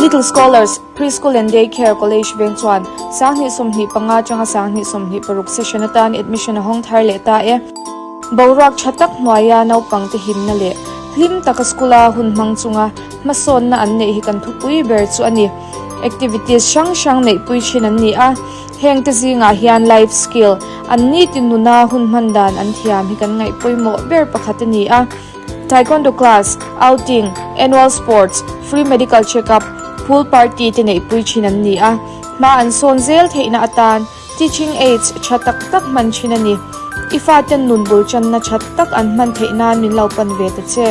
Little Scholars Preschool and Day Care College veng chuan 2025 atanga 2026 session atan admission a hawng thar leh ta e. Boruak tha tak hnuaia naupangte himna leh hlim taka school-a hun hmang chunga hmasawnna an neih hi kan thupui ber chu a ni. Activities hrang hrang neihpui thin an ni a, hengte zingah hian life skill, an nitin nuna hun hman dan an thiam hi kan ngaih pawimawh ber pakhat a ni a. Taekwondo class, outing, annual sports, free medical check-up, pool party te neihpui thin an ni a, hma an sawn zel theihna atan teaching aids tha tak tak hman thin a ni. I faten nun bul channa tha tak an hman theih nan min lo pan ve ta che.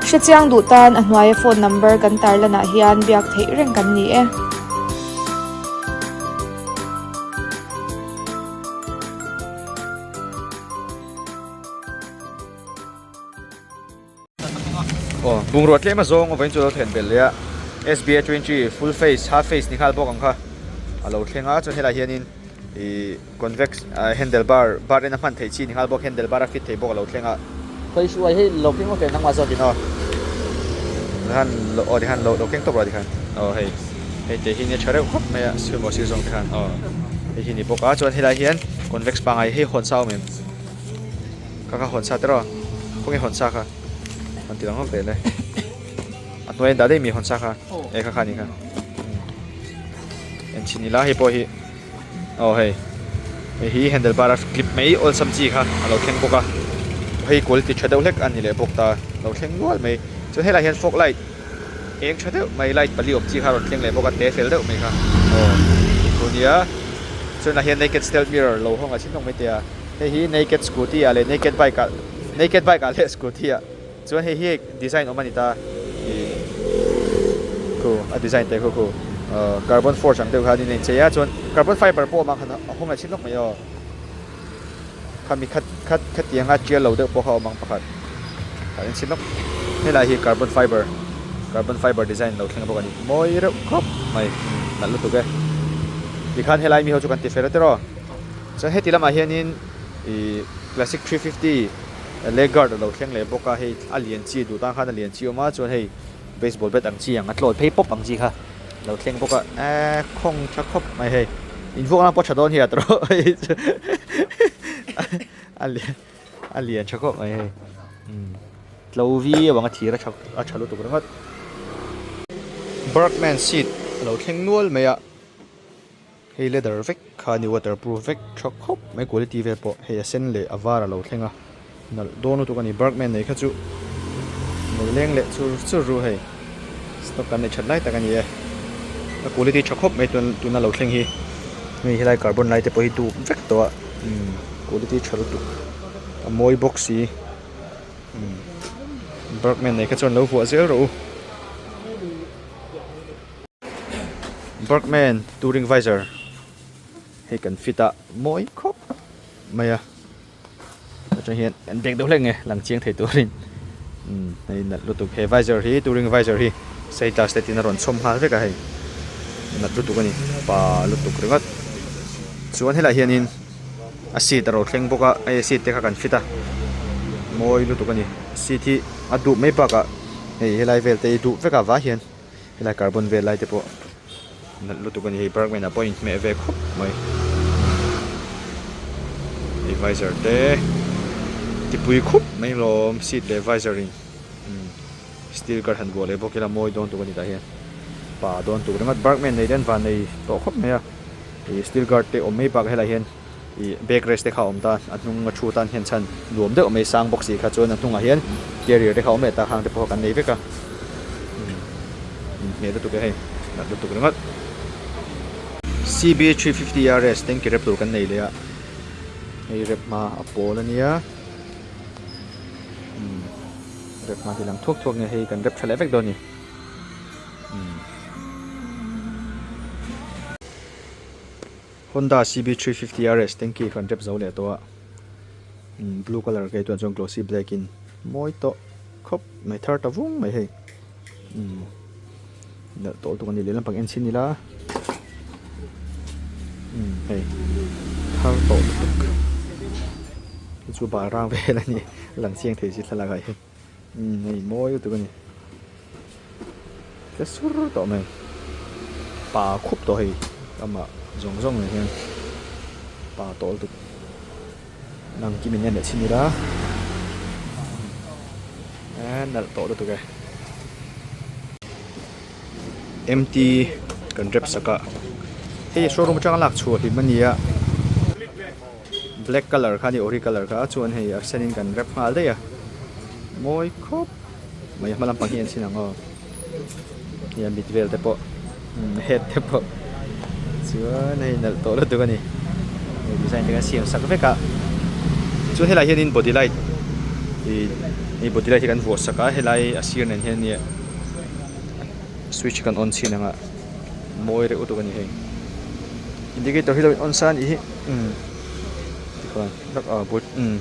Hrechiang duh tan a hnuaia phone number kan tarlanah hian biak theih reng kan ni e. Aw bungrua tlem a zawng vawiin chu a lo thlen belh leh a sba twenty full face half face ni nghal bawk ang kha a lo thleng a chuan helaiah hianin ihh convex handle bar bar en a hman theih chi ni nghal bawk handle bar a fit thei bawk a lo thleng a khawi hei lo keng lawk teh nangmah zawkin aw tikhan aw tikhan lo lo keng tawp rawh tikhan aw hei hei te hi nia tha reuh khawp mai a sumo sir zawng te khan aw hei hi ni bawk a chuan helaiah hian convex pangngai hei hawn sa a awm em. Kha kha hawn sa tiraw khawnge hawn sa kha an ti lang hlawk teh le a hnuai an dah daih mi hawn sa kha e kha kha a ni kha enchhin ila hei pawh hi aw hei hei hi handle bar a clip mai awlsam chi kha a lo thleng bawk a hei quality tha deuh hlek a ni leh bawk ta a lo thleng nual mai chuan helaiah hian fog light eng tha deuh mai light pali awm chi kha a rawn thleng leh bawk a te fel deuh mai kha aw thu nia chuan ah hian naked stealth mirror lo hawng a chin lawk mai te a. Hei hi naked scooty ah leh naked bike ah naked bike ah leh scooty ah chuan hei hi design awm a ni ta ih khu a design te khu khu ahh carbon forge ang deuh khan in a inchei a chuan carbon fiber pawh a awm ang khan a hawng leh chin lawk mai aw khami khat khat khatianga tial lo deuh pawh kha a awm ang pakhat a en chin lawk helai hi carbon fiber carbon fiber design lo thleng bawk a ni mawi reuh khawp mai nalh lutuk e tikhan helai mi ho chu kan ti fel a tiraw. Chuan heti lamah hianin ih classic 350 leg guard a lo thleng leh bawk a, hei a lian chi duh tan khan a lian chi a awm a, chuan hei baseball bat ang chi ang a tlawn phei pawp ang chi kha a lo thleng bawk a, eee khawng tha khawp mai hei invuak nan pawh tha dawn hi a tawrh hei chu a lian a lian tha khawp mai hei umm tlo viau ang a thir a tha a tha lutuk ringawt. Bergman seat a lo thleng nual mai a. Hei leather vek kha a ni waterproof vek tha khawp mai quality vel pawh hei a sen leh a var a lo thleng a nalh dawn lutuk a ni Bergman nei kha chu lo leng leh chur chur ru hei stock kan neih that lai tak a ni e a quality tha khawp mai tun tuna lo thleng hi hei helai carbon lai te pawh hi duk vek tawh a umm quality tha lutuk a mawi bawk si umm Bergman nei kha chuan lo vuah zel rawh u. Bergman touring visor hei kan fit a mawi khawp mai a atang hian an bag deuh hlek nge lang chiang thei turin umm hei nalh lutuk he visor hi touring visor hi sei glass te tin a rawn chhawm nghal vek a hei nalh lutuk a ni pa lutuk ringawt chuan helaiah hianin a seat a ro thleng bawk a hei a seat te kha kan fit a mawi lutuk a ni seat hi a duh mai bakah hei helai vel te hi duh vek a vai hian. Helai carbon vel lai te pawh nalh lutuk a ni hei Bergman ah pawh a inhmeh ve khawp mai hei visor te tipui khup mai hlawm seat leh visor in umm steel guard han vuah leh bawk ila mawi dawn tuk a ni tah hian pa dawn tuk ringawt Bergman nei te an van nei tawh khawp mai a ih steel guard te awm mai bakah helaiah hian ih back rest te kha a awm ta a hnung a thu tan hian chhan nuam deuh mai sang bawk si kha chuan a hnungah hian carrier te kha a awm leh ta khang te pawh kan nei vek a umm inhmeh lutuk e hei nalh lutuk ringawt. CB 350 RS tanki rep tur kan nei leh a hei rep hma a pawl a nia umm rep hma hi lang thuak thuak nge hei kan rep tha leh vek dawn a ni umm. Honda CB 350 RS tanky kha an rep zo leh tawh a umm blue colour ka hei chuan glossy black in mawi tawh khawp mai thar ta vung mai hei umm nalh tawh lutuk a ni lehlam pang en chhin ila umm hei thar tawh lutuk hei chu bal rang vel a ni lang chiang thei si thlalak ah hian umm hei mawi lutuk a ni tle sur tawh mai. Pa khup tawh hei amah zawng zawng nen hian pa tawh lutuk nang kim in en leh chhin ila eh nalh tawh lutuk e MT kan rep sak a hei showroom atanga lak chhuah hlim a ni a black colour kha a ni ori colour kha chuan hei a sen in kan rep nghal daih a mawi khawp mai a hma lampang hi en chhin ang aw. Hei a mit vel te pawh head te pawh chuan hei nalh tawh lutuk a ni hei design te kan siam sak vek a chuan helaiah hianin body light ih hei body light hi kan vuah sak a helai a sir nen hian nia switch kan on chhin ang a mawi reuh lutuk a ni hei indicator hi lo in on sa a nih hi umm tikhuan a bul umm.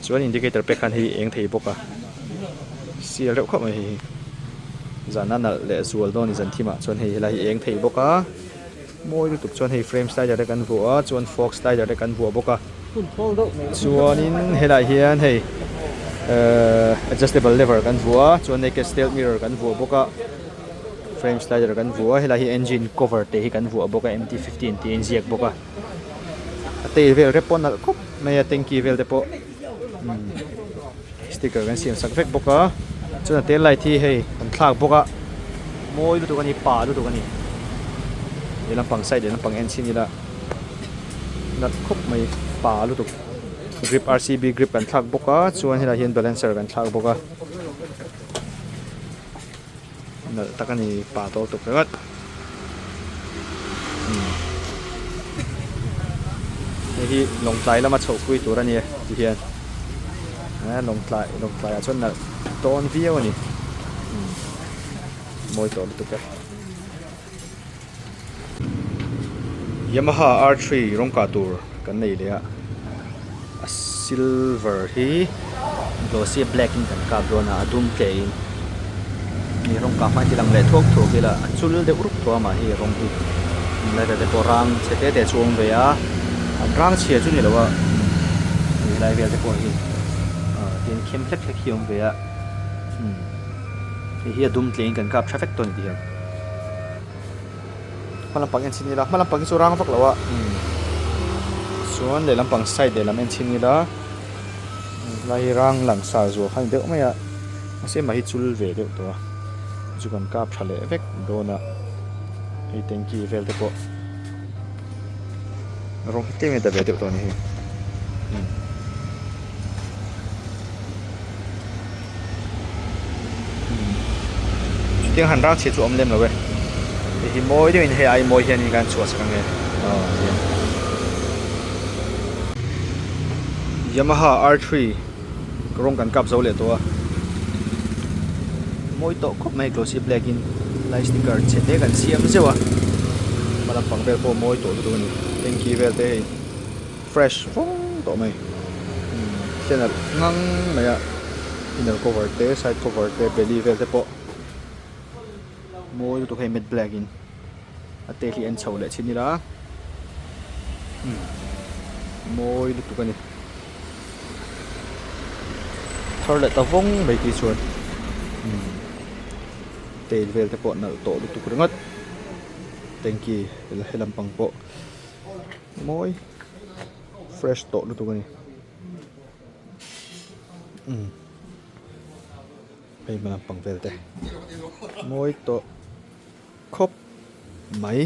Chuan indicator pek khan hei eng thei bawk a sial reuh khawp mai hei hi zan a nalh leh zual dawn a ni zan thim ah chuan hei helai hi eng thei bawk a mawi lutuk chuan hei frame slider te kan vuah a chuan fork slider te kan vuah bawk a chuanin helaiah hian hei ehh adjustable lever kan vuah a chuan naked stealth mirror kan vuah bawk a frame slider kan vuah a helai hi engine cover te hi kan vuah bawk a M T fifteen tih a inziak bawk a. A tail vel rep pawh a nalh khawp mai a tanky vel te pawh umm sticker kan siam sak vek bawk a chuan a tail light hi hei kan thlak bawk a mawi lutuk a ni pa lutuk a ni leh lampang side leh lampang en chhin ila nalh khawp mai pa lutuk grip R C B grip kan thlak bawk a chuan helaiah hian balancer kan thlak bawk a. Nalh tak a ni pa tawk tuk ringawt umm hei hi lawngtlai lama chhoh pui tur a ni e ti hian eh lawngtlai lawngtlai ah chuan nalh tawn viau a ni umm mawi tawh lutuk e. Yamaha R three rawng kah tur kan nei leh a a silver hi glossy black in kan kap dawn a a dum tle in hei rawng kah hma hi ti lang leh thuak thuak ila a chul deuh rup tawh a mah hi rawng hi helai vel te pawh rang chhe te te chu a awm ve a an rang chhia chu ni lo a helai vel te pawh hi ah tin khem hlek hlek hi a awm ve a umm hei hi a dum tle in kan kap tha vek tawh a ni ti hian. Hma lampang en chhin ila hma lampang hi chu rang vak lo a umm chuan lehlam pang side lehlam en chhin ila helai hi rang langsar zual kha a ni deuh mai a mahse mah hi chul ve deuh tawh a chu kan kap tha leh vek dawn a hei tanky vel te pawh rawng hi tlem a ta ve deuh tawh a ni hei umm. Chutiang han rang chhia chu awm lem lo e hei hi mawi deuhin hei ai mawi hianin kan chhuah sak ange aw tihian Yamaha R three rawng kan kap zo leh tawh a mawi tawh khawp mai glossy black in lai sticker chhe te kan siam zeuh a hma lampang vel pawh mawi tawh lutuk a ni tanky vel te hei. Fresh vawng tawh mai thil nalh ngang mai a inner cover te side cover te belly vel te pawh mawi lutuk hei matte black in a tail hi en chho leh chhin ila umm mawi lutuk a ni thar leh ta vawng mai tih chuan umm tail vel te pawh nalh tawh lutuk ringawt tanky he lampang pawh. Mawi fresh tawh lutuk a ni umm hei hma lampang vel te mawi tawh khawp mai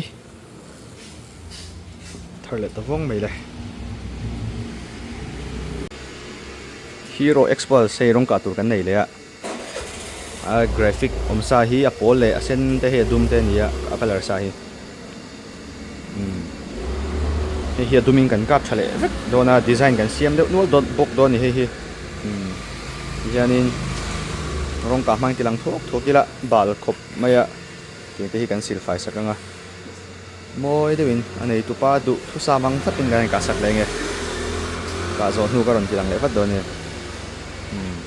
thar leh ta vawng mai le hero xpulse hei rawng kah tur kan nei leh a a graphic awm sa hi a pawl leh a sen te hei a dum te a ni a a colour sa hi. Umm hei hi a dumin kan kap tha leh vek dawn a design kan siam deuh nual dawn bawk dawn a ni hei hi umm tihianin rawng kah hmang ti lang thuak thuak ila bal khawp mai a tiang te hi kan sil fai sak ang a mawi deuhin a nei tupa duh thusam ang thlapin kan inkah sak leh nge kah zawh hnu ka rawn ti lang leh vat dawn a ni umm.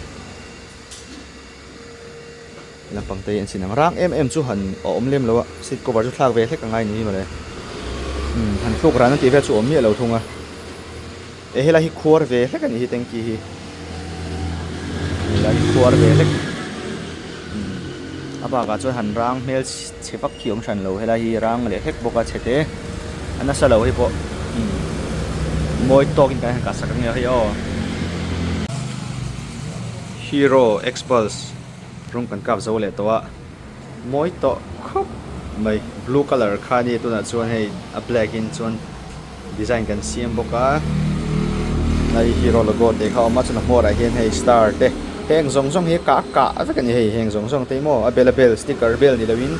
Lampang te hi an sin ang rang em em chu han a awm lem lo a seat cover chu thlak ve hlek a ngai ni hi mawle umm han tluk ran a tih vel chu awm miah lo thung a eh helai hi khuar ve hlek a nih hi tanky hi helai hi khuar ve hlek umm. A bakah chuan han rang hmel chhe vak khi a awm hran lo helai hi rang leh hlek bawk a chhe te a nasa lo hei pawh umm mawi tawkin kan han kah sak ang nia hei aw. Hero Xpulse rawng kan kap zo leh tawh a mawi tawh khawp mai blue colour kha a ni tunah chuan hei a black in chuan design kan siam bawk a hei hero logo te kha a awm a chuan a hmawrah hian hei star te heng zawng zawng hi kah kah vek a ni hei heng zawng zawng te hi maw a bel a bel sticker vel ni loin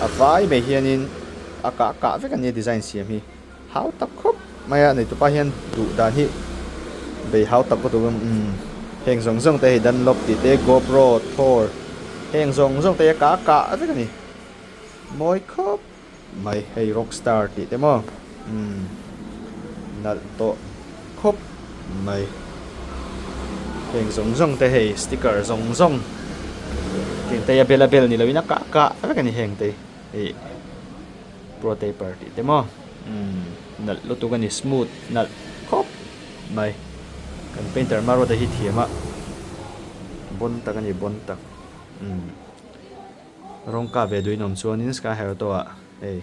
a vai mai hianin a kah kah vek a ni a design siam hi hau tak khawp mai a neitupa hian duh dan hi bei hau tak lutuk a umm heng zawng zawng te hei dunlop tih te gopro thor heng zawng zawng te hi a kah kah vek a ni mawi khawp. Mai hei rockstar tih te maw umm nalh tawh khawp mai heng zawng zawng te hei sticker zawng zawng heng te a bel a bel ni loin a kah kah vek a ni heng te hi pro taper tih te maw umm nalh lutuk a ni smooth nalh khawp mai kan painter maruata hi thiam a bon tak a ni bon tak umm. Rawng kah ve duhin awm chuanin Sky High Auto ah hei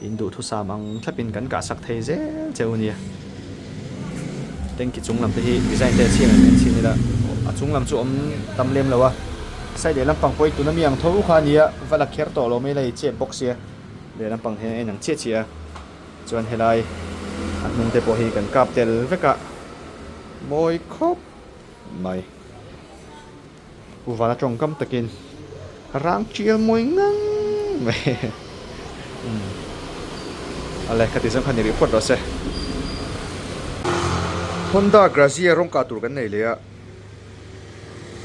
in duhthusam ang thlapin kan kah sak thei zel che u nia. Tanky chung lam te hi design te a chhiang em en chhin ila a chung lam chu awm tam lem lo a, side leh lampang pawh hi tuna mi ang tho kha a nia, va la kher tawh lo mai la i chep bawk sia, leh lampang hian a en ang chiah chiah a, chuan helai a hnung te pawh hi kan kap tel vek a, mawi khawp mai. Pu Vala tawngkam takin rang tial mawi ngang mai umm ale khati zawng kha ni rih phawt rawh se. Honda Grazia rawng kah tur kan nei leh a,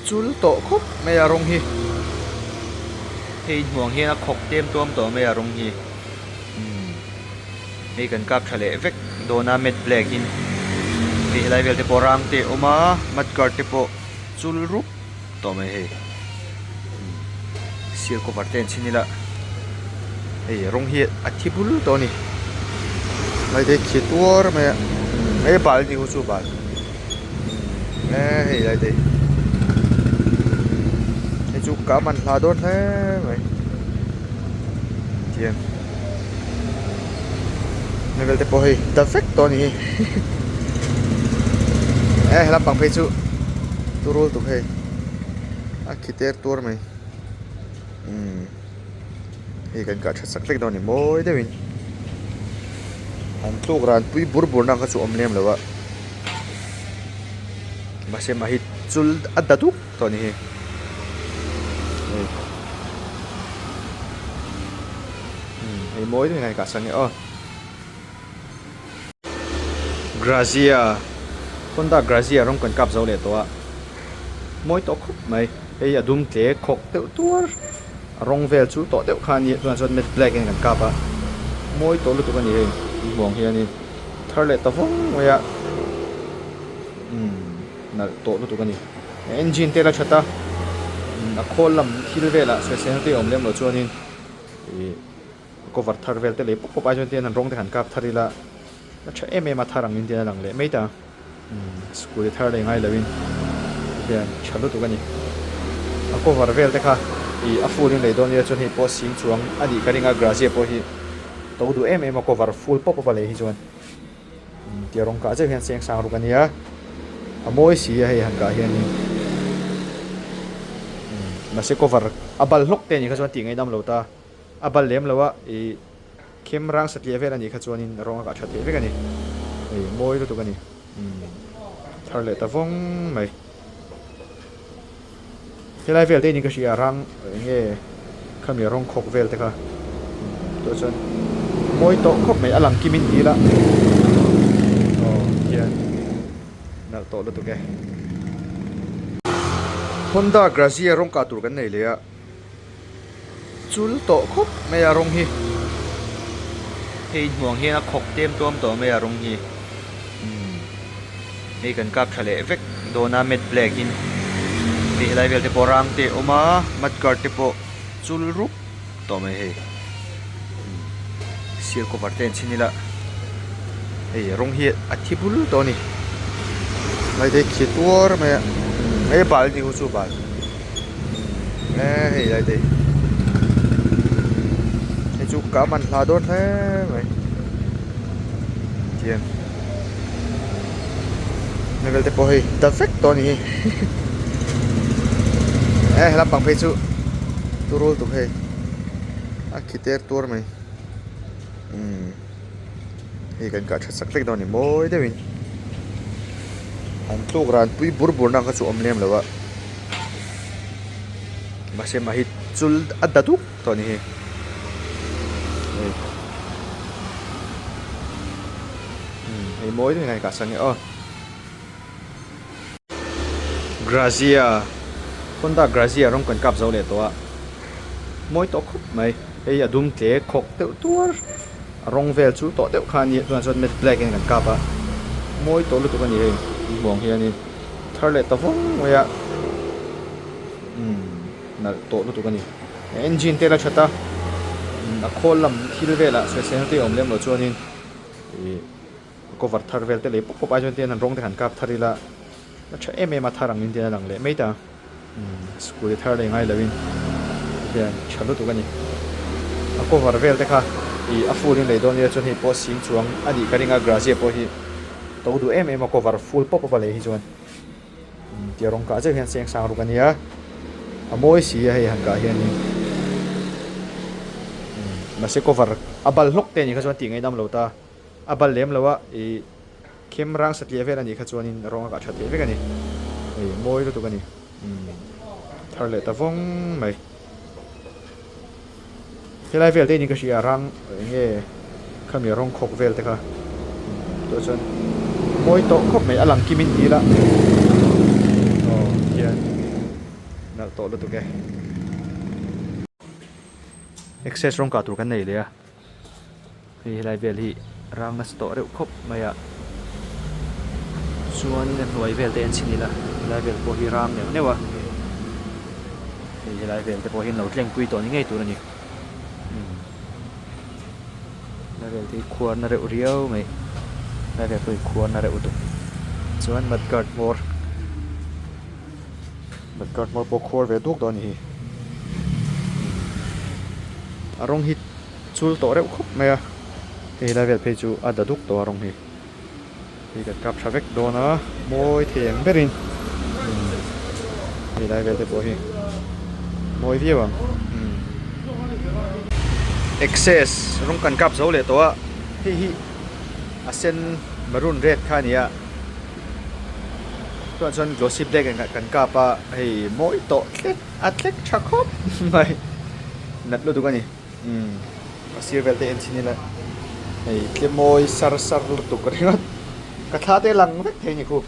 chul tawh khawp mai a rawng hi. Hei hnuang hian a khawk tlem tuam tawh mai a rawng hi umm hei kan kap tha leh vek dawn a matte black in hei helai vel te pawh rang te a awm a mudguard te pawh. Chul rup tawh mai hei sir cover te an chhin ila hei rawng hi a thi bul tawh a ni lai te khi tuar mai a hei bal ni hu chu bal e hei lai te hei chu ka man hla dawn hle mai tiang level te pawh hei ta vek tawh a ni hei e helam pang phei chu turul tuk hei a khi ter tuar mai umm hei kan kah that sak vek dawn a ni mawi deuhin an tluk ran pui bur bur na kha chu awm lem lo a mahse mah hi chul a da duk tawh a ni hei hei. Hei mawi deuhin a inkah sak nge aw. Grazia Honda Grazia rawng kan kap zo leh tawh a mawi tawh khawp mai hei a dum tle khawk deuh tuar a rawng vel chu tawh deuh kha a ni tunah chuan matte black in kan kap a mawi tawh lutuk a ni hei hmuang hianin thar leh ta vawng mai a umm nalh tawh lutuk a ni engine te la that a a khawl lam thil velah sawisel te a awm lem loh chuanin. Ih cover thar vel te leh pawp pawp ai chuan tian an rawng te han kap thar ila a tha em em a thar ang in tian a lang leh mai ta umm scooty thar leh ngai lo in hian tha lutuk a ni a cover vel te kha ih a full in lei dawn ila chuan hei pawh sing chuang a nih ka ring a grazia pawh hi to duh em em a cover full pawp pawp a lei hi chuan. Tia rawng kah zeuh hian cheng sang ruk a nia a mawi si a hei han kah hianin mahse cover a bal hlawk te a nih kha chuan tih ngaihdam lo ta a bal lem lo a ih khem rang satliah vel a nih kha chuanin rawng a kah tha theih vek a ni hei mawi lutuk a ni thar leh ta vawng mai. Helai vel te in ka hria rang eng nge khami rawng khawk vel te kha tah chuan mawi tawh khawp mai a lang kim in ti ila aw hian nalh tawh lutuk e. Honda Grazia rawng kah tur kan nei leh a chul tawh khawp mai a rawng hi hei hnuang hian a khawk tlem tuam tawh mai a rawng hi umm hei kan kap tha leh vek dawn a matte black in hei helai vel te pawh rang te a awm a mudguard te pawh chul rup tawh mai hei umm sir cover te an chhin ila hei rawng hi a thi bul tawh a ni lai te khi tuar mai a hei bal ni hu chu bal. E hei lai te hi hei chu ka man hla dawn hle mai tiang level te pawh hei ta vek tawh a ni hi e he lampang phei chu turul tuk hei a khi ter tuar mai umm hei kan kah that sak vek dawn a ni mawi deuhin an tluk ran pui bur bur na ang kha chu a awm lem lo a. Mahse mah hi chul a da duk tawh a ni hi hei umm hei mawi deuhin a inkah sak a ni aw Grazia Honda Grazia rawng kan kap zo leh tawh a mawi tawh khawp mai hei a dum tle khawk deuh tuar a rawng vel chu tawh deuh kha a ni a tunah chuan matte black in kan kap a mawi tawh lutuk a ni hei hmuh ang hianin. Thar leh ta vawng mai a umm nalh tawh lutuk a ni engine te la that a a khawl lam thil velah sawisel te a awm lem loh chuanin ih cover thar vel te lei pawp pawp ai chuan tian an rawng te han kap thar ila a tha em em a thar angin tian a lang leh mai ta umm scooty thar leh ngai loin hian tha lutuk a ni a cover vel te kha ih a full in lei dawn ila chuan hei pawh sing chuang a nih ka ring a grazia pawh hi. To duh em em a cover full pawp pawp a lei hi chuan tia rawng kah zeuh hian seng sang ruk a nia a mawi si a hei han kah hianin mahse cover a bal hlawk te a nih kha chuan tih ngaihnam lo ta a bal lem lo a ih khem rang satliah vel a nih kha chuanin rawng a kah tha thei vek a ni hei mawi lutuk a ni thar leh ta vawng mai. Helai vel te in ka hria rang eng nge khami rawng khawk vel te kha tah chuan mawi tawh khawp mai a lang kim in ti ila aw khian nalh tawh lutuk e. Access rawng kah tur kan nei leh a hei helai vel hi rang nasa tawh reuh khawp mai a chuanin a hnuai vel te en chhin ila helai vel pawh hi rang neuh neuh a hei helai vel te pawh hi an lo tlengpui tawh ni ngei tur a ni umm helai vel te hi khuar na reuh riau mai helai vel pawh hi khuar na reuh lutuk chuan mud guard hmawr mud guard hmawr pawh khuar ve duk dawn a ni hi a rawng hi. Chul tawh reuh khawp mai a, hei lai vel phei chu a da duk tawh a rawng hi. Hei kan kap tha vek dawn a, mawi thei ang berin hei lai vel te pawh hi mawi viau ang. Access rawng kan kap zo leh tawh a, hei hi a sen maroon red kha a ni a, tunah chuan glossy black kan kap a, hei mawi tawh thlek a thlek tha khawp mai nat lutuk a ni. Umm a sir vel te en chhin ila hei tle mawi sar sar lutuk ringawt ka thla te lang vek thei ni khu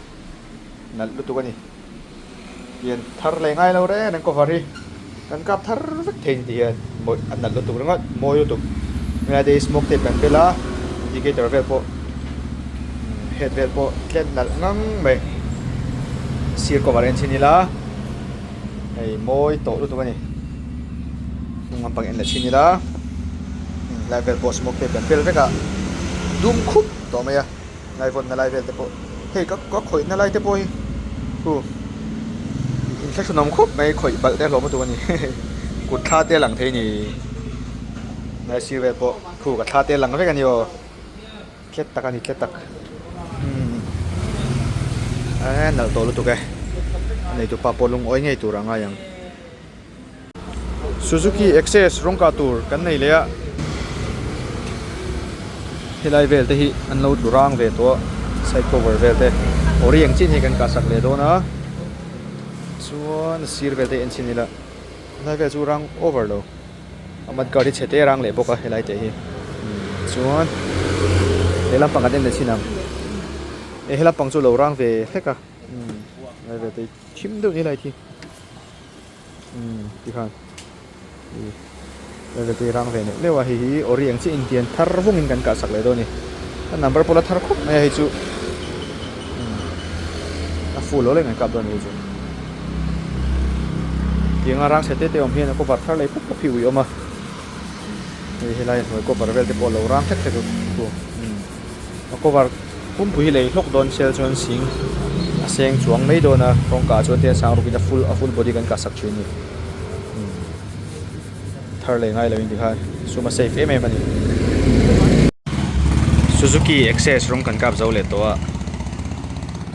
nalh lutuk a ni hian thar leh ngai lo reng reng cover hi kan kap thar vek thei ni ti hian mawi a nalh lutuk ringawt mawi lutuk helai te hi smoke tape kan tel a indicator vel pawh head vel pawh tle nalh ngang mai sir cover en chhin ila. Hei mawi tawh lutuk a ni. Hnung lampang en leh thin ila lai vel pawh smoke tape kan pel vek a dum khup tawh mai a lai vawnna lai vel te pawh hei ka ka khawihna lai te pawh hi hu inthlahrunawm khawp mai khawih balh te hlawm lutuk a ni kut thla te a lang thei a ni lai sir vel pawh khu ka thla te a lang vek a ni aw. Tlet tak a ni tlet tak umm e nalh tawh lutuk e a neitu pa pawh lungawi ngei tur a ngai ang. Suzuki Access rawng kah tur kan nei leh a helai vel te hi an lo tlu rang ve tawh a side cover vel te ori ang chin hi kan kah sak leh dawn a chuan a sir vel te en chhin ila helai vel chu rang over lo. A mud guard hi chhe te rang leh bawk a helai te hi chuan he lampang kan en leh chin ang e he lampang chu lo rang ve hlek a lai ve te hi thim deuh ni lai khi tikhan lai ve te hi rang ve neuh neuh a hei hi ori ang chiah intian thar vung in kan kah sak leh dawn a ni a number pawh la thar khawp mai a hei chu a full lo leh kan kap dawn a ni hei chu. Tianga rang chhe te te awm hian a cover thar leh pawp pawp hi ui awm a hei helai a hnuai cover vel te pawh a lo rang hlek hlek a a cover pumpui hi lei hlawk dawn sel chuan sing a seng chuang mai dawn a kawngka ah chuan te a sang rukin a full a full body kan kah sak thin a ni. Thar leh ngai loin tikhan sum a safe em em a ni. Suzuki Access rawng kan kap zo leh tawh a,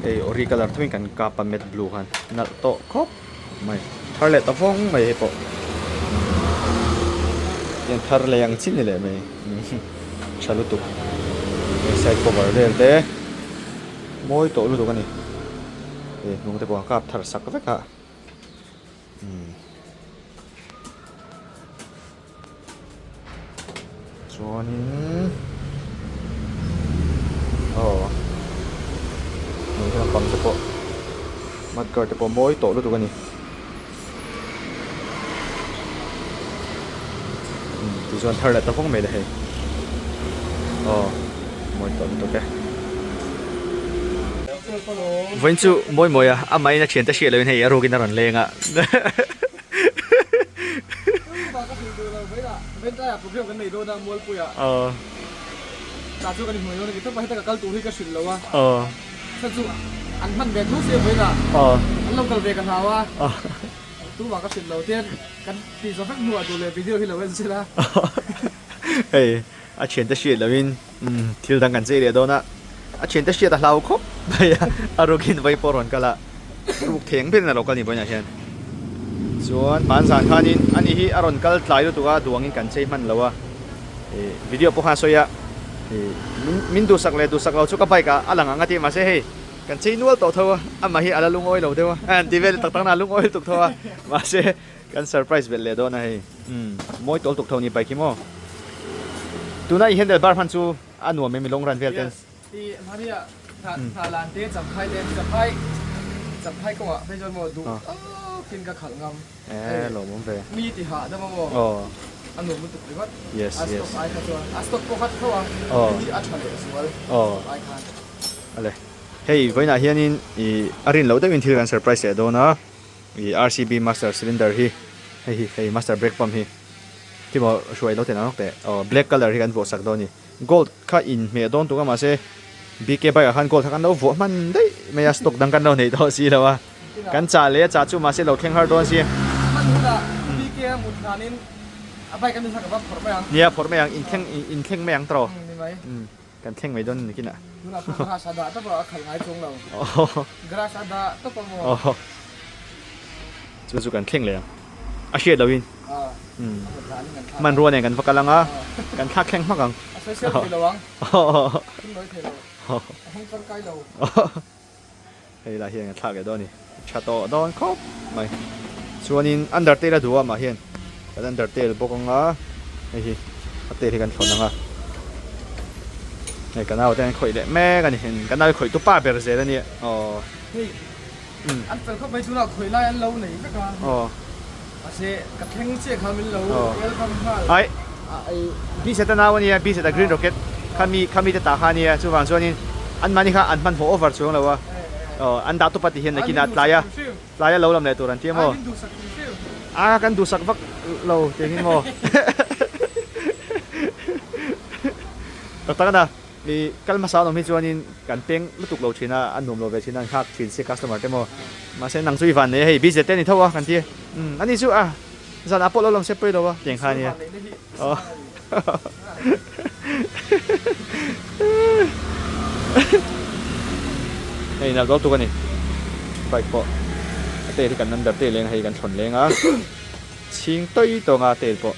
hei ori colour thawin kan kap a matte blue khan nalh tawh khawp mai. Thar leh ta vawng mai hei pawh tiang thar leh ang chin ni leh mai tha lutuk hei side cover vel te mawi tawh lutuk a ni hei hnung te pawh a kap thar sak vek a. Chuanin aw hei hian pang te pawh mud guard te pawh mawi tawh lutuk a ni tichuan thar leh ta vawng mai le hei aw mawi tawh lutuk e. Vawiin chu mawi mawi a, amahin a thiante hriat lohin hei a rukin a rawn leng a. Hei a thiante hriat lohin Umm thil dang kan chei leh dawn a, a thiante hriat a hlau khawp mai a, a rukin vai pawh a rawn kal a, ruk theng ber in a lo kal ni vawiinah hian. Chuan hmanzan khanin ani hi a rawn kal tlai lutuk a, duangin kan chei hman lo a, ih video pawh khan a sawi a, ih min min duhsak leh duhsak lo chu ka bike ah a lang ang a ti mahse hei kan chei nual tawh tho a, amah hi a la lungawi lo deuh a, a han ti vel tak tak na a lungawi lutuk tho a, mahse Kan surprise belh leh dawn a hei. Umm mawi tawl tuk tho ni bike hi maw. Tuna i handle bar hman chu a nuam em i long run vel ten. Yes i hmania hna lan te champhai te champhai champhai kawngah phei chuan maw duh tawkin ka khalh ngam. E lawmawm ve. Mi ti hah deuh a maw a nuam lutuk ringawt. Yes a yes. Stock ai kha chuan a stock pawh kha tho a hi a tha leh zual stock ai khan. Ale hei vawiinah hianin i a rin loh deuhin thil kan surprise leh dawn a. Ih RCB master cylinder hi hei hi hei master brake pump hi khi maw hruai lo ten ang teh aw black colour hi kan vuah sak dawn a ni gold kha inhmeh dawn tuk a mahse BK bike ah khan gold kha kan lo vuah hman daih mai a stock dang kan lo neih tawh si lo a kan chah leh a chah chu mahse lo thleng har dawn si nia phawrh mai ang inthleng inthleng mai ang tawh Kan thleng mai dawn a ni kinah. Tunah pawh grass a dah tawp a, a khalh ngai chuang lo. Grass a dah tawp a maw? Chu chu kan thleng leh ang. A hriat loin. Hmanrua nen kan va kal ang a, kan thlak thleng hmak ang. A sawisel thei lo ang. Thil nawi thei lo. A hmang tangkai lo. Hei lah hian kan thlak leh dawn a ni. Tha tawh dawn khawp mai. Chuanin undertail a duh a mah hian kan undertail bawk ang a, hei hi a tail hi kan thlawn ang a. Hei ka nau te an khawih leh mek a ni. Ka nau hi khawih tu pa ber zel a nia. Aw. Hei an fel khawp mai tunah khawih lai an lo nei vek a. Aw. Mahse ka thleng chiah kha min lo welcome nghal. Ai Bset a nau a nia, Bset a Green Rocket khami khami te tah kha a nia, chuvang chuanin anmahni kha an hmanhmawh over chuang lo a, aw an dah tupa ti hian nakinah tlaia tlaia lo lam leh tur an ti a maw? A kan duhsak vak lo tiang hi maw? Tak tak a na. I kal hmasa an awm hi chuanin kan peng lutuk lo thin a, a nuam lo ve thin a, an nghak thin si customer te maw. Mahse nang chu i van nei a hei busy te a ni tho a kan ti a, umm ani chu a zan ah pawh lo lawm se pawi lo a tiang kha ania. Hei nalh dawn tuk a ni bike pawh a tail hi kan under tail leng a hei kan thlawn leng a chhing tawi tawng a tail pawh.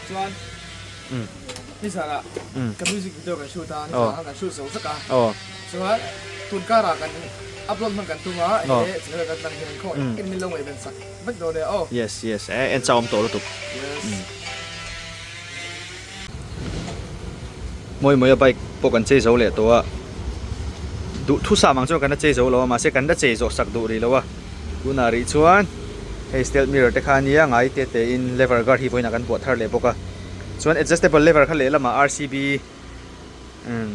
Chuan. Nizanah ka music video kan shoot a, nizanah kan shoot zo vek a. Chuan tun karah kan upload hman kan tum a, he channel kan tlang hian khaw engkim min lo ngaihven sak vek dawn e aw. Yes yes e en chau awm tawh lutuk. Yes. Mawi mawia bike pawh kan chei zo leh tawh a, duhthusam ang chuan kan la chei zo lo a, mahse kan la chei zawh sak duh rih lo a, tunah rih chuan hei stealth mirror te kha a nia ngai te te in lever guard hi vawiinah kan buah thar leh bawk a. Chuan adjustable lever kha lehlamah RCB umm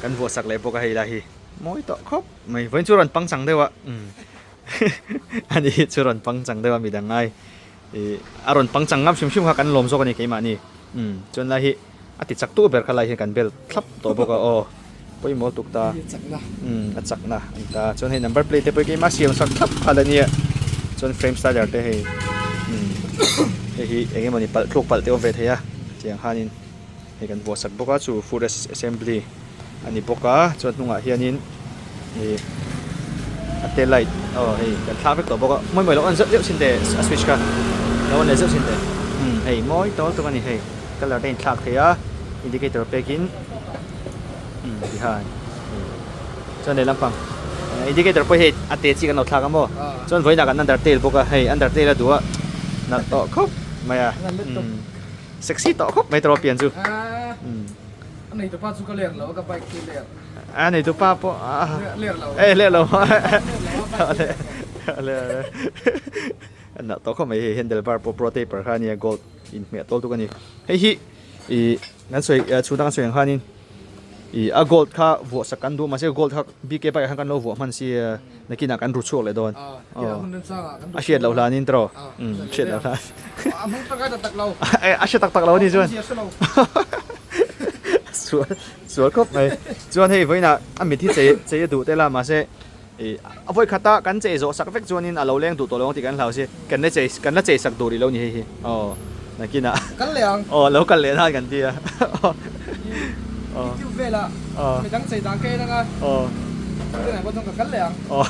kan vuah sak leh bawk a hei lai hi mawi tawh khawp mai vawiin chu rawn pangchang deuh a umm ani hi chu rawn pangchang deuh a midang ngai ih a rawn pangchang ngam hrim hrim kha kan lawm zawk a ni keimahni umm chuan lai hi a ti chak tu ber kha lai hian kan bel thlap tawh bawk a aw pawimawh tuk ta umm a chakna a ni ta chuan hei number plate te pawh hi keimah siam sak thlap kha la nia chuan frame styler te hei umm. Hei hi eng emawni palh tluk palh te awm ve thei a tiang khanin hei kan vuah sak bawk a chu foot rest assembly a ni bawk a chuan hnungah hianin ih a tail light aw hei kan thlak vek tawh bawk a mawi mawi lo on zeuh zeuh chin teh a switch kha lo on leh zeuh chin teh umm hei mawi tawl tuk a ni hei colour te a inthlak thei a indicator pekin umm tihian chuan lehlam pang indicator pawh hi a te chi kan lo thlak a maw chuan vawiinah kan under tail bawk a hei under tail a duh a nalh tawh khawp mai a sexy tawh khawp mai tawh a pian chu a nei tupa chu ka ler lo a ka bike chu ler a nei tupa pawh ler lo e ler lo ler nalh tawh khawp mai hei handle bar pawh pro taper kha a nia gold inhmeh tawl tuk a ni hei hi ih kan sawi chhun a kan sawi ang khanin ih a gold kha vuah sak kan duh mahse gold kha bk bike ah khan kan lo vuah hman sia nakinah kan ru chhuak leh dawn aw a hriat loh hlanin tawh umm hriat loh hlan a hre tak tak lo a ni chuan sual sual khawp mai chuan hei vawiinah a mit hi chei chei a duh tel a mahse ih a vawi khata kan chei zawh sak vek chuanin a lo leng duh tawh lo ang tih kan hlau si kan la chei kan la chei sak duh rih lo ni hei hi aw nakinah kal leh ang aw lo kal leh nan kan ti a aw youtube velah midang chei dan ka en anga aw chutiang pawh chuan ka kal leh ang aw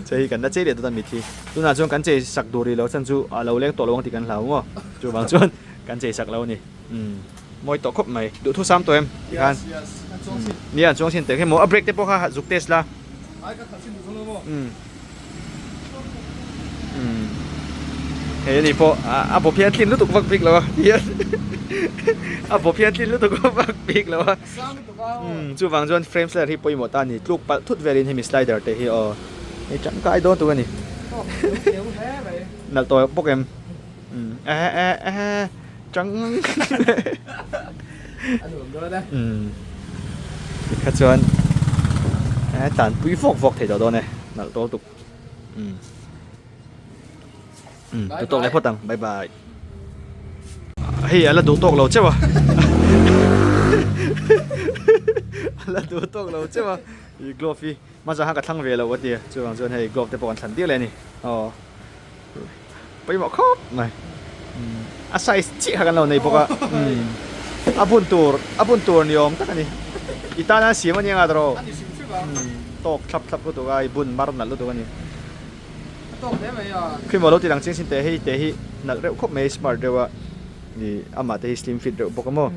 chei hi kan la chei leh dawt a mit hi tunah chuan kan chei sak duh rih lo chan chu a lo leng tawh lo ang tih kan hlau maw chuvang chuan kan chei sak lo a ni. Umm mawi tawh khawp mai. Duh thu sam tawh em ti khan. Yes yes an chuang chin. Nia an chuang chin teh khi maw a brake te pawh kha zuk test la. Ai ka khalh chin duh zawng lo maw. Umm umm hei ani pawh a bawp hian tlin lutuk vak bik lo a hian a bawp hian tlin lutuk vak bik lo a. A sang lutuk a aw. Umm chuvang chuan frame slider hi pawimawh ta a ni tluk palh thut velin hemi slider te hi aw hei tangkai dawn tuk a ni. Aw lo keu hle mai. Nalh tawh bawk em. Umm eh eh eh. Chang A nuam dawn e. Umm tikha chuan e tlan pui vawk vawk thei tawh dawn e nalh tawl tuk umm umm duh tawk leh phawt ang bye bye hei a la duh tawk lo cheu a a la duh tawk lo cheu a ih glove hi hmasa khan ka thlang ve lo a tia chuvang chuan hei glove te pawh kan thlan tir leh a ni aw. Pawimawh khawp mai. A size chiah kha kan lo nei bawk a. A bun tur a bun tur ni awm tak a ni. I tana siam a ni anga tawh. Tawk thlap thlap lutuk a i bun mar nalh lutuk a ni. A tawk hle mai a. Khi maw lo ti lang chiang sin teh hei teh hi nalh reuh khawp mai smart reuh a. Ih amah te hi slim fit reuh bawk a maw.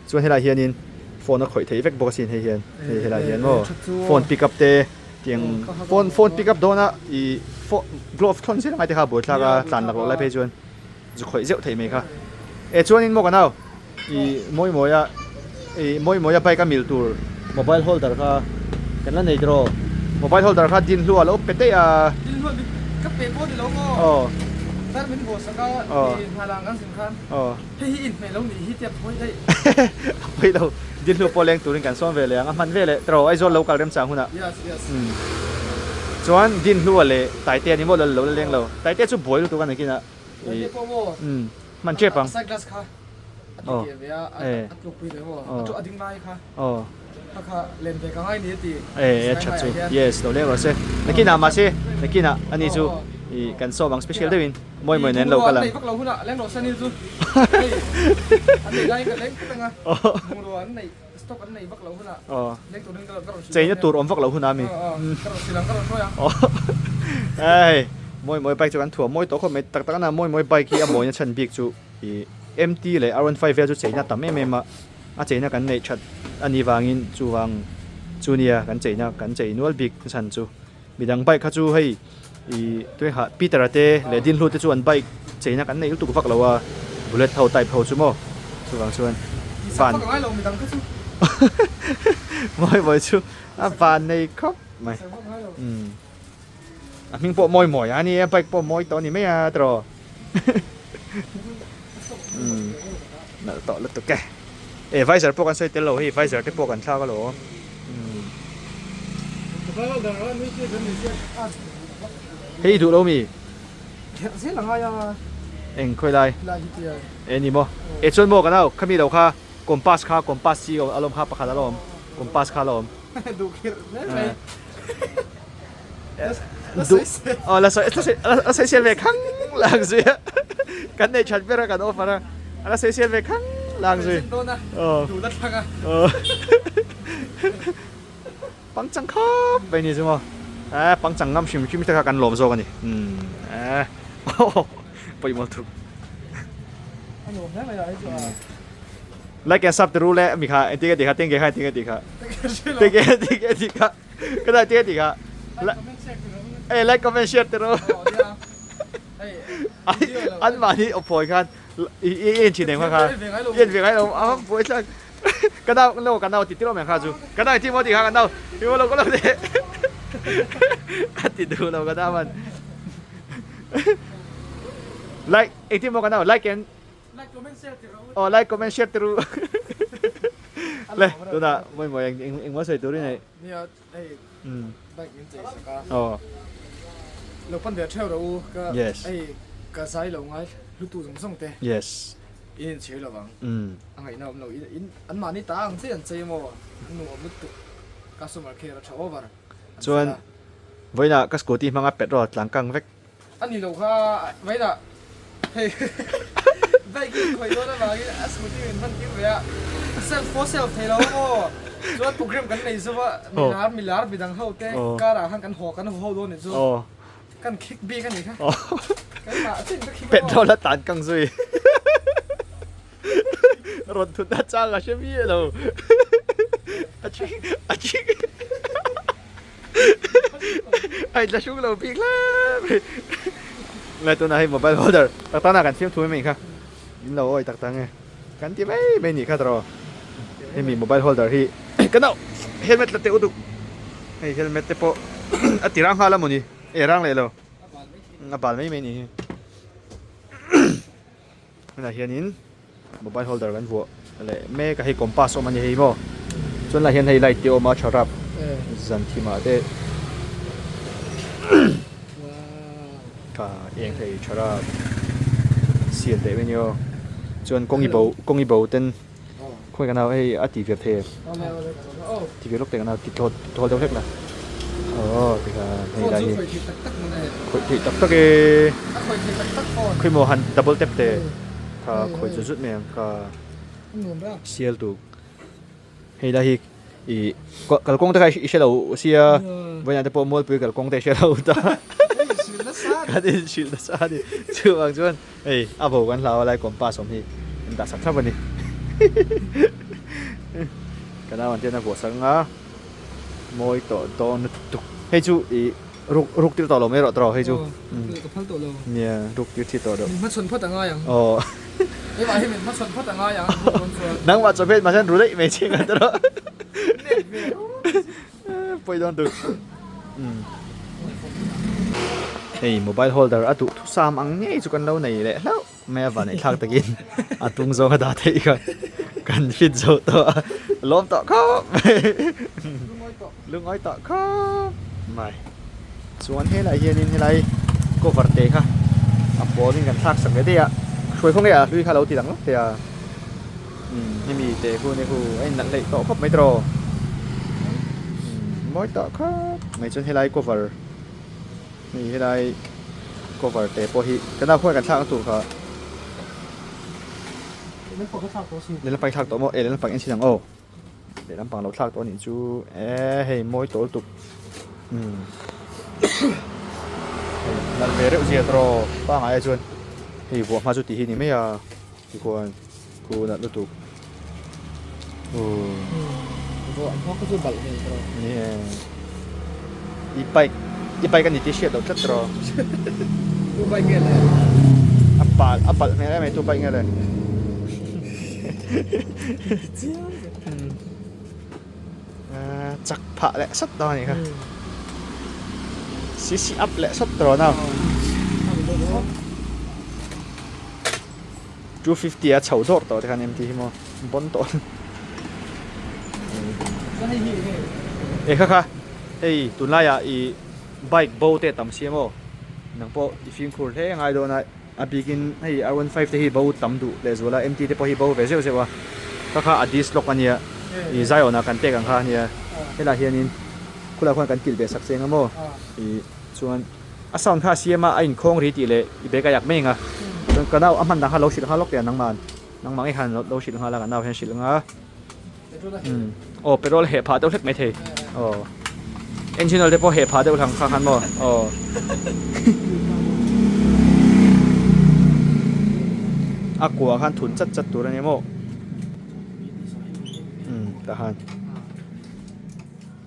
Chuan helai hianin phone a khawih theih vek bawk asin hei hian hei helai hian maw phone pick up te. Tiang phone phone pick up dawn a ih phone glove thawn zet angai te kha a buaithlak a tlan lak loh lai phei chuan zu khawih zeuh theih mai kha. E chuanin maw ka nau ih mawi mawi a ih mawi mawi a bike a mil tur mobile holder kha kan la nei tiraw mobile holder kha din hlu a lo pe daih a. Din hlu a ka pe pawh ni lo maw? Aw. Tar min vuah sak a ih hna lang kan zin khan. Aw. Hei hi inhmeh lo nih hi tia phawi daih. A pawi lo. Dilhnu pawh leng turin kan sawm ve leh ang. A hman ve leh tawh Aizawl lo kal remchang hunah. Yes, yes. Chuan Dinhlua leh Taitea ni maw lo la leng lo. Taitea chu buai lutuk a nakinah. Taitea pawh maw? Hman tep ang. A side glass kha a ti keh ve a, a tluk pui ve maw? A ding lai kha. Aw. Kha kha len ve ka ngai ni a ti. E a tha chu. Yes, lo leng rawh se. Nakinah mahse, nakinah ani chu i kan sawm ang special deuhin. Mawi mawi nen lo kal ang. Bungrua an neih vak lo hunah leng rawh se ni chu. Hei an neih laiin ka leng phut anga. Bungrua an neih stock an neih vak lo hunah leng turin ka rawn hrilh. Cheina tur awm vak lo hunah mi. Ka rawn hrilh ang ka rawn hruai ang. Hei mawi mawi bike chu kan thuam mawi tawh khawp mai. Tak tak ana mawi mawi bike hi a mawina chhan bik chu i MT leh R15 vel chu cheina tam em em a. A cheina kan neih that a nih vangin chuvang chu nia kan cheina kan chei nual bik chhan chu. Midang bike kha chu hei ih tuihah Peter a te leh Dinhlu te chu an bike cheina kan neih lutuk vak lo a, bullet ho type ho chu maw chuvang chuan van mawi mawi chu a van nei khawp mai umm a hming pawh mawi mawi a ni a bike pawh mawi tawh a ni mai a tiraw umm nalh tawh lutuk e. E visor pawh kan sawi tel lo hei visor te pawh kan thlak alawm umm hei i duh lo mi eng khawi lai e ni maw e chuan maw ka nau khami lo kha compass kha compass chi alawm kha pakhat alawm compass kha alawm. duh aw la sawi la sawisel ve khang lang zui a kan nei that ber a kan offer a a la sawisel ve khang lang zui aw aw pangchang khawp mai ni chu maw eh pangchang ngam hrim hrim te kha kan lawm zawk a ni umm eh pawimawh thuk like and sub te ru le mi kha engtin nge tih kha tengge kha engtin nge tih kha tengge engtin nge tih kha. Ka dai tia ti kha. Hey, like comment share te ro. An mahni awphawi khan i i en thin em kha kha. I en ve ngai lo a buai thlak. Ka nau no ka nau ti tirh awm em kha chu. Ka nau ti maw ti kha ka nau. Ti maw lo ka lo ti. A ti duh lo ka nau an. Like engtin maw ka nau like and Like comment share ti ru. Aw like comment share ti ru. Le tunah mawi mawi eng eng engmaw sawi turin hei. Nia hei bike min chei sak a. Aw. Lo pan ve theuh rawh u ka Yes. hei ka zai lo ngai hlutu zawng zawng te. Yes. In inchhir lo vang. A ngaihna awm lo in in an mahni ta ang che an chei maw an nuam awm lutuk customer care a tha over. Chuan vawiinah ka scooty hmanga petrol tlang kang vek. A ni lo kha vawiinah hei bike hi khawih dawn avangin a scooty min hman tir ve a, self pawh self thei lo maw chuan program kan nei zova milar milar midang ho te car ah khan kan haw kan haw ho dawn ni chu kan khik bik a ni kha keimah chin ka khik a maw. Petrol a tan kang zui rawn thut a chang a hre miah lo a ching a ching. A intla hrung lo bik hle mai. Ngai tunah hei mobile holder tak tak kan fiam thu mai kha. In lo awi tak tak nge. Kan ti mai mai nih kha tawh. Hemi mobile holder hi ka nau helmet la teh u duk. Hei helmet te pawh a ti rang nghal a mawni. E rang leh lo. A bal mai mai nih hi. Tunah hianin mobile holder kan vuah leh mek a hei compass awm a ni hei maw chuan lai hian hei light te a awm a tha rap zan thim ah te kha eng thei tha rap sial teh mai a ni aw chuan kawng i bo kawng i bo ten khawi kan hei a ti vir thei em ti vir lawk teh kan ti thawl thawl deuh hlek la aw tikhan hei lai hi khawih theih tak tak e khawi maw han double tap teh kha khawih zut zut mai ang kha sial tuk hei lai hi ih kalkawng te kha i hre lo sia vawiinah te pawh mualpui kalkawng te i hre lo ta kan inhrilh nasa a ni chuvang chuan. Hei a bo kan hlau a lai compass awm hi an dah sak thlap a ni. Ka nau an tian a vuah sak anga mawi tawh dawn lutuk. Hei chu i ruk ruk tir tawh lo mai rawh tawh hei chu. Ka phal tawh lo. Nia ruk tir thi tawh lo. Min hmachhawn phawt a ngai ang. Aw. Keimah hi min hmachhawn phawt a ngai ang ruk dawn chuan. Nangmah chawhmeh mahse an ru daih mai che nga tawh. Net ve. Pawi dawn tur. Hei mobile holder a duh thusam ang ngei chu kan lo nei leh hlauh mai a van thlak takin a tung zawng a dah theih kha kan fit zo tawh a lawm tawh khawp mai lungawi tawh khawp mai chuan helai hianin helai cover te kha a pawl in kan thlak sak leh daih a hruai khaw nge a hlui kha lo ti dang lawk thei a. Umm hemi teh hun hi hu a innalh hleih tawh khawp mai tawh umm mawi tawh khawp mai chuan helai cover hei helai cover te pawh hi ka nau khuan kan thlak na tur kha lehlam pang i thlak tawh maw eh lehlam pang en chhin ang aw lehlam pang lo thlak tawh anih chu eh hei mawi tawh lutuk umm hei nalh ve reuh zia tawh pangngai ah chuan hei vuah hma chu tih hi a ni mai a. Tikhuan khu nat lutuk. Umm. Vawh an hawk chu balh hmel tawh. Ni e. I bike i bike a ni tih hriat loh tlat tawh. Tu bike nge le? A pal a palh hmel em mai tu bike nge le? Chak phah leh sawt dawn a nih kha. Cc up leh sawt tawh na. 250 a chho dawr tawh te khan MT hi maw bon tawh e kha kha hei tunlai ah i bike bo te tam sia maw nang pawh i fimkhur hle ngai dawn a a bikin hei R15 te hi bo tam duh leh zual a MT te pawh hi bo ve zeuh zeuh a kha kha a disc lock ania i zaiawn ah kan pek ang kha ania helai hianin khulai khuan kan kilh ve sak cheng a maw i. Chuan a sound kha a siam a, a inkhawng ri tih leh i bag a yak mai ang a. Chuan ka nau a hman dang kha lo hrilh nghal lawk teh a nangmah nangmah ngei khan lo hrilh nghal a ka nau hian hrilh ang a. Umm aw petrol heh phah deuh hlek mai thei aw engine oil te pawh heh phah deuh hlang kha khan maw aw a kua khan thun chat chat tur a ni maw umm tah khan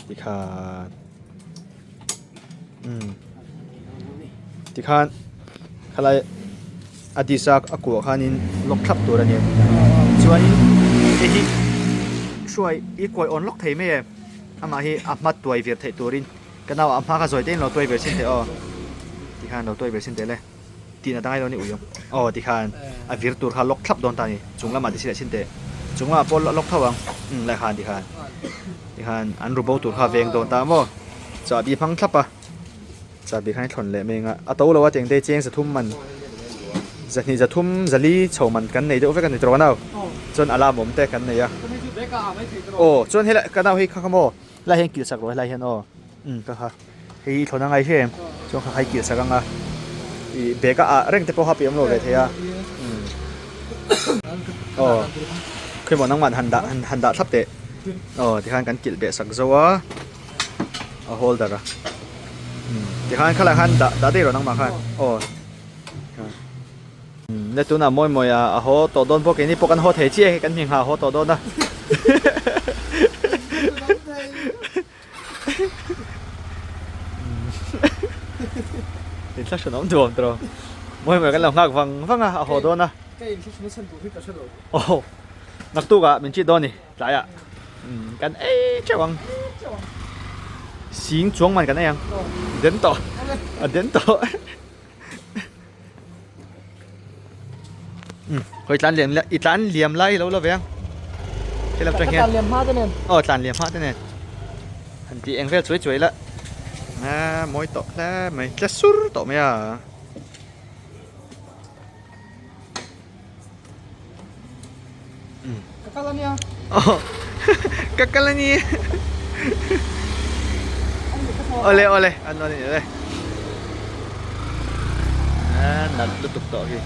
tikhan umm tikhan khalai a disc a a kuah khanin lock thlap tur a ni chuanin hei hi hruai i kuai awn lawk thei mai e amah hi a hma tuai vir theih turin ka nau a hma kha zawi te in lo tuai vir chhin teh aw tikhan lo tuai vir chhin teh le tihna dang ai dawn i ui ang aw tikhan a vir tur kha lock thlap dawn ta a ni chung lamah ti si leh chhin teh chung lamah pawh lock tho ang umm lai khan tikhan tikhan an ru bo tur kha veng dawn ta maw chahbi hmang thlap a. Chahbi khan i thlawn leh mai ang a, a to lo a tiang te cheng zathum man zahnih zathum zali chho man kan nei deuh vek a ni tawh ka nau chuan alarm awm te kan nei a aw chuan helai ka nau hei kha kha maw helai hian kilh sak rawh helai hian aw umm ka kha hei i thlawn a ngai hle em chuan kha kha i kilh sak ang a ih bag a ah reng te pawh kha piah awm lo ve thei a umm aw khawimaw nangmah han dah han dah thlap teh aw tikhan kan kilh beh sak zo a. a holder a tikhan khalai khan dah dah daih rawh nangmah khan aw le tunah mawi mawi a a haw tawh dawn bawk keini pawh kan haw thei chiah hei kan hming ha a haw tawh dawn a inthlahrun awm duh awm tawh mawi mawi kan lo nghak vang vang a a haw dawn a aw naktukah min chit dawn a ni. Tlaiah kan ei teuh ang. Sing chuang man kan ei ang. Den tawh. A den tawh. Um, hoi tlan liam i tlan liam lai lo lo ve ang. Helam tang hian. Tlan liam hma te nen. Oh, tlan liam hma te nen. Han ti eng vel chuai chuai la. A mawi tawh hle mai. Tla sur tawh mai a. Ka kal ania. Oh. Ka kal ani. Ole ole an ole ole. Ah nalh lutuk tawh hi.